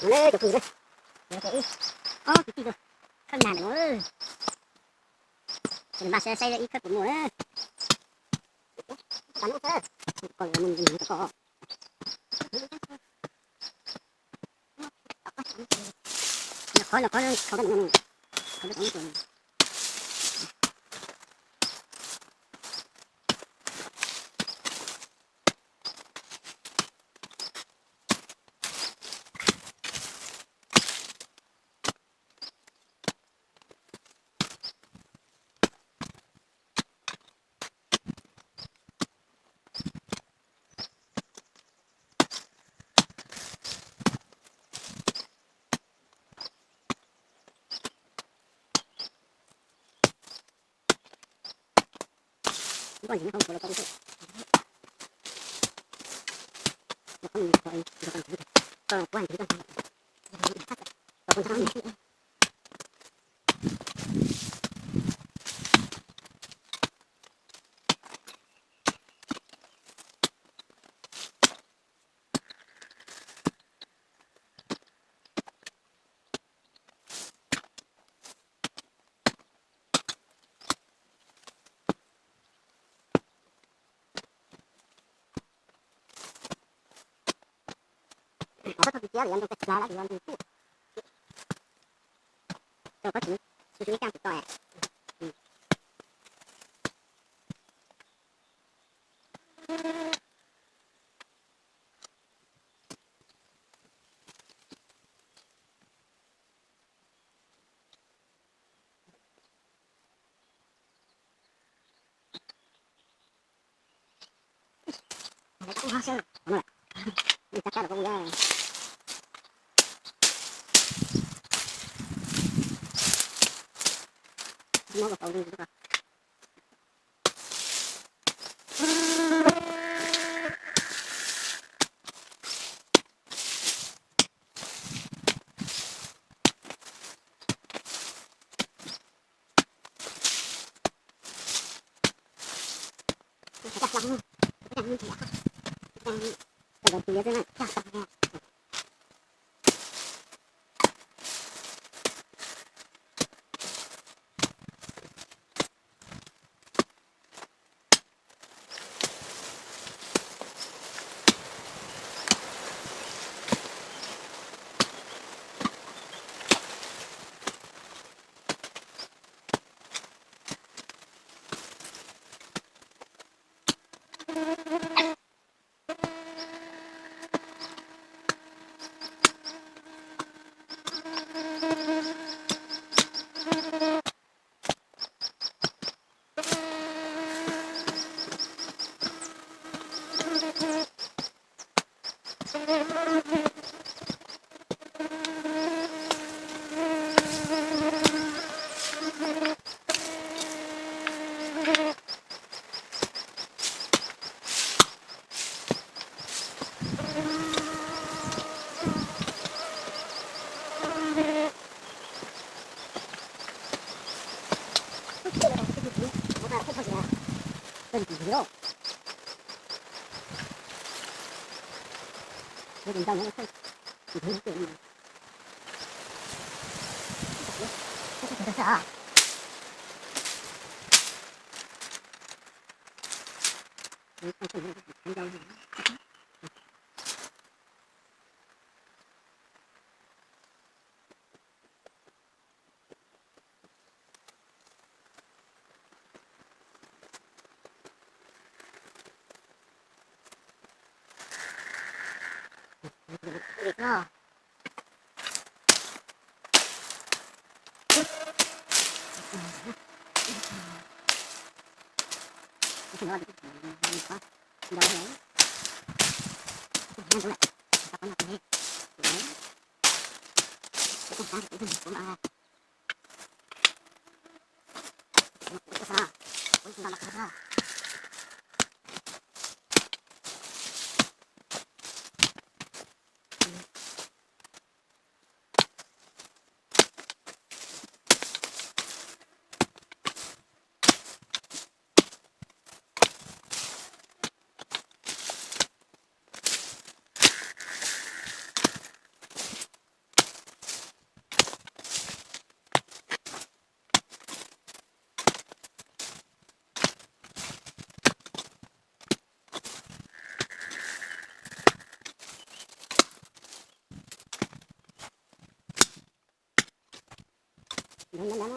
Cov kwv, ob kwv tij, khawb nag ntawm no, npaj saib saib ib khawb puas muaj. Qhov qhov khau. Ua,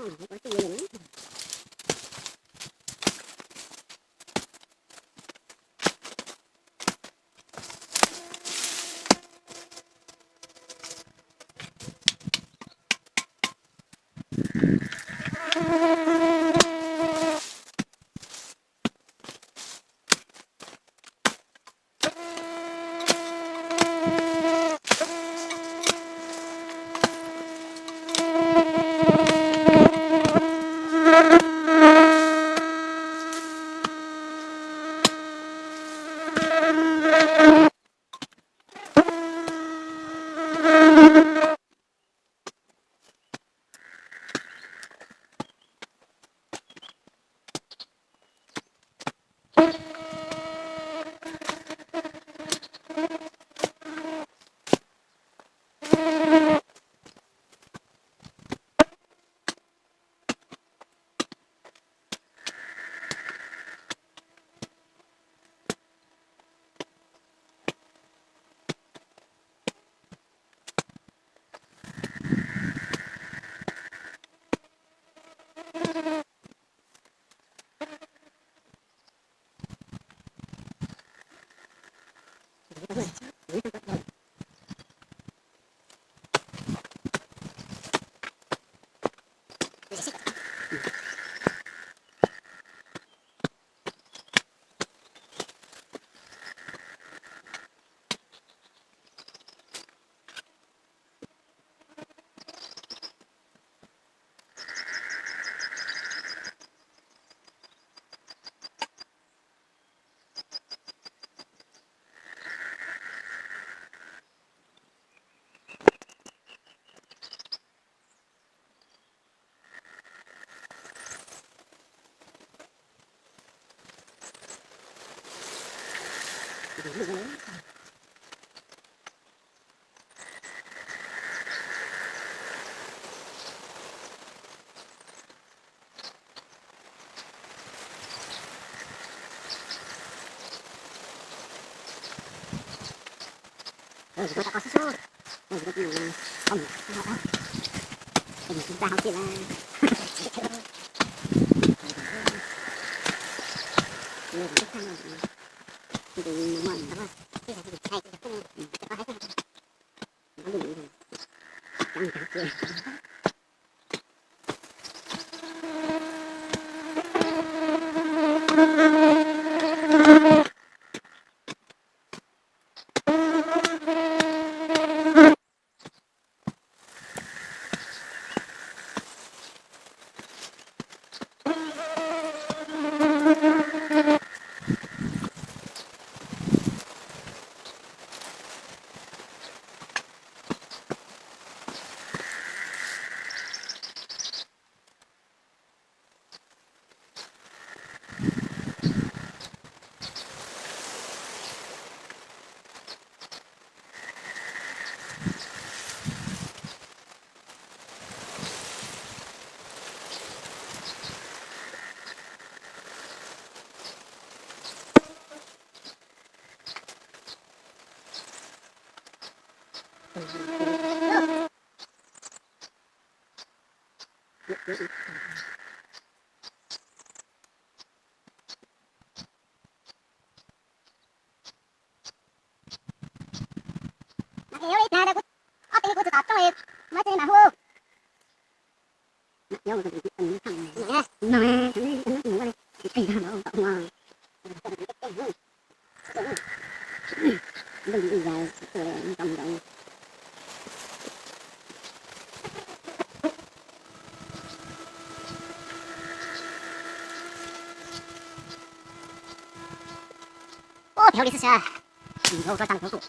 phev li xwb sas. Ua, phev li.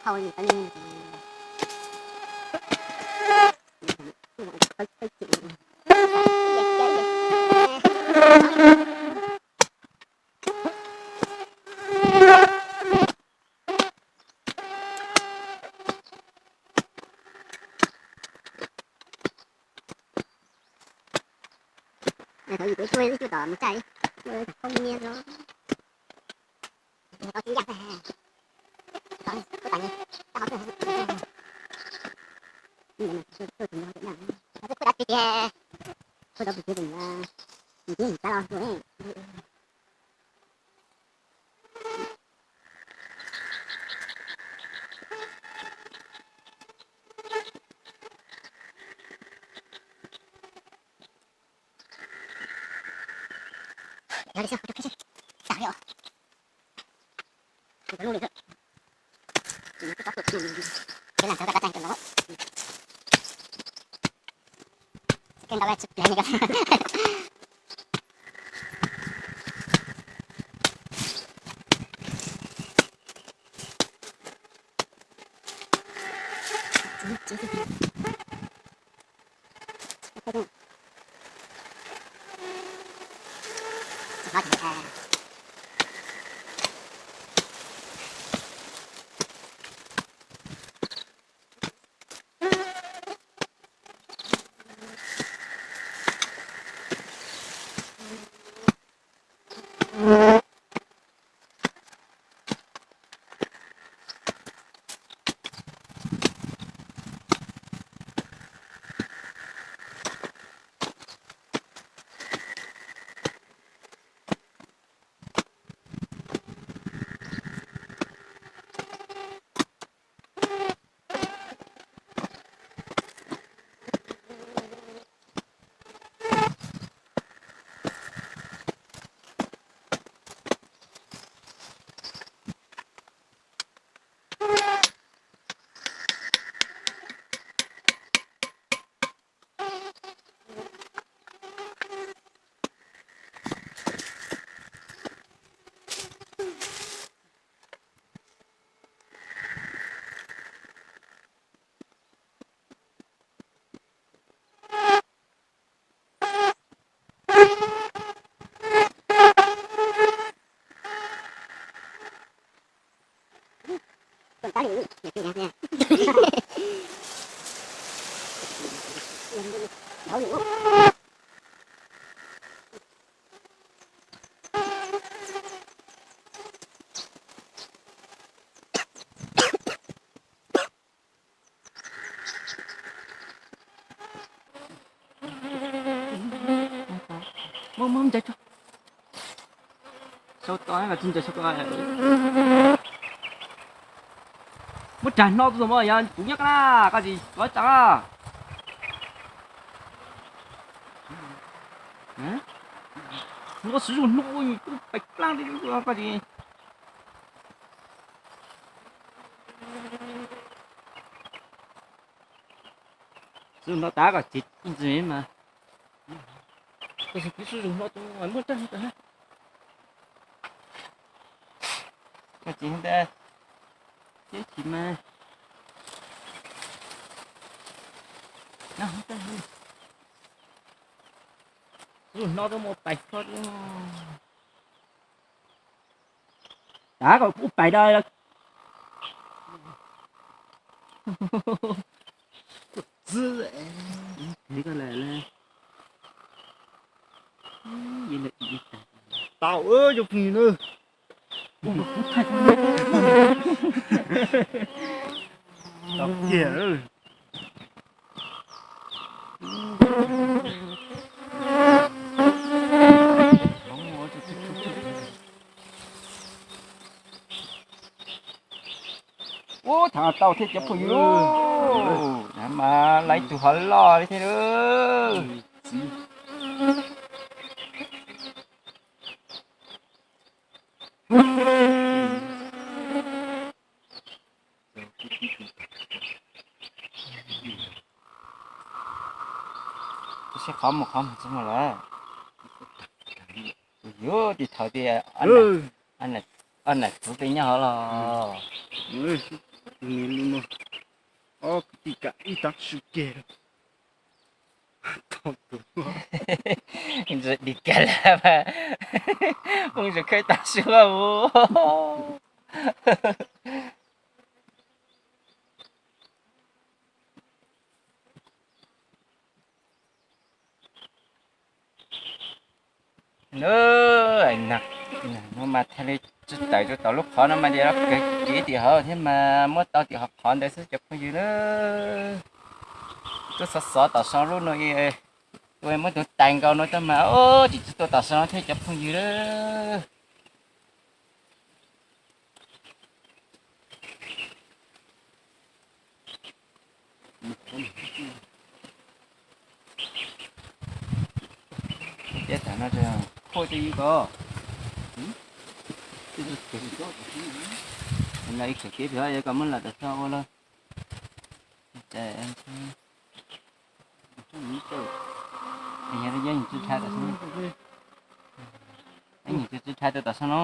hau li qhov ne. Thaum yus kuv tuaj ib cuj tom mus tsaij, koob niab no. Tau tsis ncaj tag. Tau, kuv tau nyiaj. Tau hauv tuaj. Tuaj tus no, tuaj tus no. Tuaj tus no, tuaj tus no. Tuaj tus no, tuaj tus no. Muab, muab ntsaws tso. Sau tau, tsis ntsaws sau tau. Muab rag hno tuaj mog, yog kuv nyob qab na, koj tsis kov tsa. Hno, siv zog hno, pais plaab li koj tsis. Siv zog hno tas kom cev ib ntsis mas. Koj siv zog hno tus muaj rag hno tas. Koj tsis ntag, tib chim mas. Siv zog hno tus muaj pais hno. Tav kom kuv pais da. Txwb, koj lawm. Tau, yog phooj ywg na. Tau kiag. Ub, thaum tau thiab cov phooj ywg, mas lawv ib tug hov loj li thiab. Saib qhov muag qhov muag tsis muaj lawm. Yuav tis thaum tias ob nam txwv peb nyob hov los. Tus niam lus no, ob kwv tij kam ib tag su kiag lawm. Tau tus, ntsia dim kag lawm mas, phooj ywg khawb tag su ua. Nag no mas thiaj li tsis tawm rau tom lub qhov no mas ces kawg kev tim hauv thiab mas muab tau tim hauv qhov ntawd xwb cov phooj ywg na. Tuaj xov xov tom sau lub no, tus muab tus tais nkaus no tau mas, tsis tsis tuaj tom sau no thiab cov phooj ywg na. Teb tam no khuaj twb ib ko, ib khawm teb pem kom muab lam tam tso ua los. Yog yus tsis thaij tam, yus tsis thaij rau tom sab no.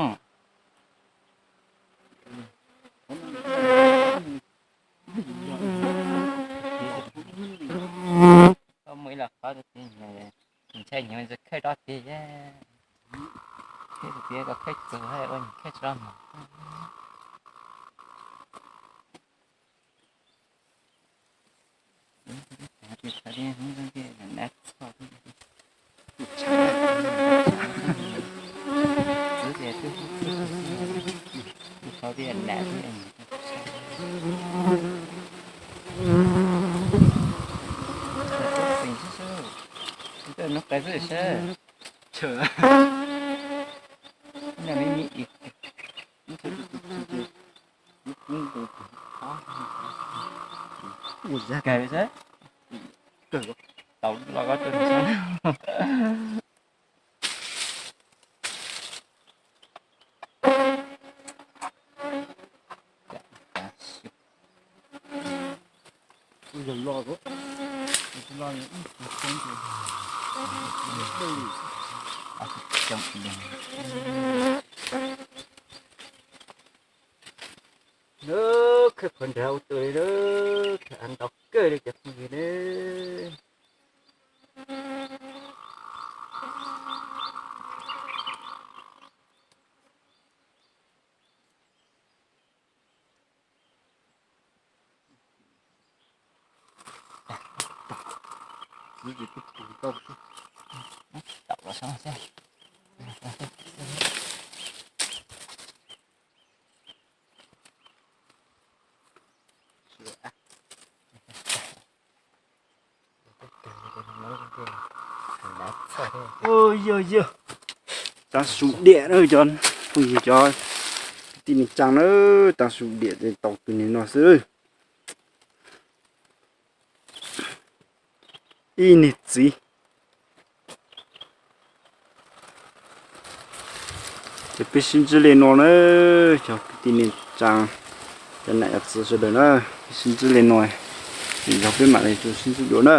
Koj mus ib los qhov tus ntshai nyias mus khawb rov tiag, thiab tus tias koj khawb txog ua nyias khawb tsis tau mus. Ua zag kawg xwb. Tau los koj tau. Ua zag los, khawb qhov nrad ua tus li, khawb ntau kawg li cov phooj ywg na. Yog yog, tag su diam na cov phooj ywg, cov kwv tij neej tsaa na, tag su diam ces tau tus niag no xwb. Ib niag txiv. Ces peb sib ntsib li no na, cov kwv tij neej tsaa, cov nam cov txiv sawv daws na, peb sib ntsib li no, yog peb mam li sib ntsib dua na.